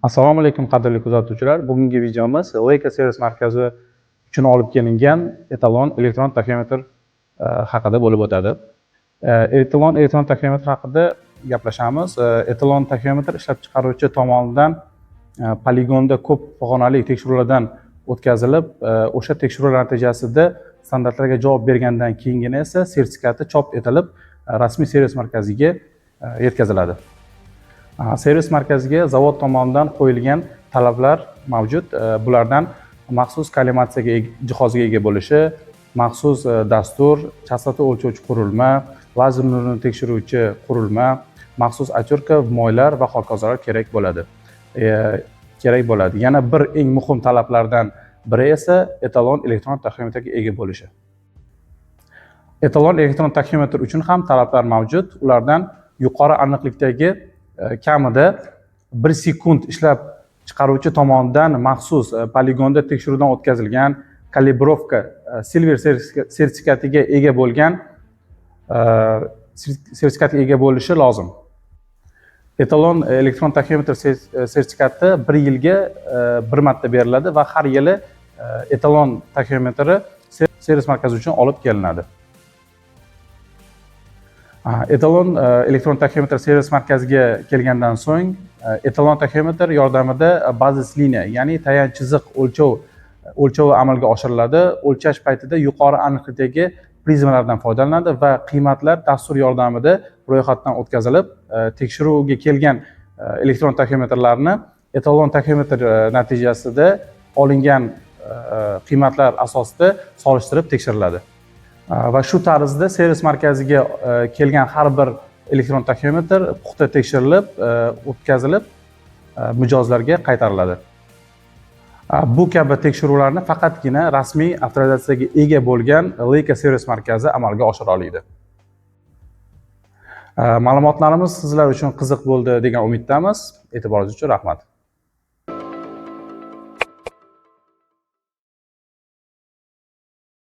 Assalomu alaykum, qadrli kuzatuvchilar. Bugungi videomiz Leica servis markazi uchun olib kelingan etalon elektron taxometr haqida bo'lib o'tadi. Etalon elektron taxometr haqida gaplashamiz. Etalon taxometr ishlab chiqaruvchi tomonidan poligonda ko'p pog'onali tekshiruvlardan o'tkazilib, o'sha tekshiruvlar natijasida standartlarga javob bergandan keyingina esa sertifikati chop etilib, rasmiy servis markaziga yetkaziladi. Servis markaziga zavod tomonidan qo'yilgan talablar mavjud. Bulardan maxsus kollimatsiyaga jihoziga ega bo'lishi, maxsus dastur, chastota o'lchovchi qurilma, lazer nurini tekshiruvchi qurilma, maxsus отвёртка, moylar va hokazolar kerak bo'ladi. Kerak bo'ladi. Yana bir eng muhim talablardan biri esa etalon elektron taxometrga ega bo'lishi. Etalon elektron taxometr uchun ham talablar mavjud. Ulardan yuqori aniqlikdagi kamida 1 sekund ishlab chiqaruvchi tomonidan maxsus poligonda tekshiruvdan o'tkazilgan калибровка silver sertifikatiga ega bo'lgan sertifikatga ega bo'lishi lozim. Etalon elektron taxometr sertifikati bir yilga bir marta beriladi va har yili etalon taxometri servis markazi uchun olib kelinadi. Etalon elektron taxometr servis markaziga kelgandan so'ng etalon taxometr yordamida bazis liniya, ya'ni tayanch chiziq o'lchovi amalga oshiriladi. O'lchash paytida yuqori aniqlikdagi prizmalardan foydalaniladi va qiymatlar dastur yordamida ro'yxatdan o'tkazilib, tekshiruvga kelgan elektron taxometrlarni etalon taxometr natijasida olingan qiymatlar asosida solishtirib tekshiriladi. Va shu tarzda servis markaziga kelgan har bir elektron taxometr puxta tekshirilib, o'tkazilib, mijozlarga qaytariladi. Bu kabi tekshiruvlarni faqatgina rasmiy avtorizatsiyaga ega bo'lgan Leica servis markazi amalga oshira oladi. Ma'lumotlarimiz sizlar uchun qiziq bo'ldi degan umiddamiz. E'tiboringiz uchun rahmat.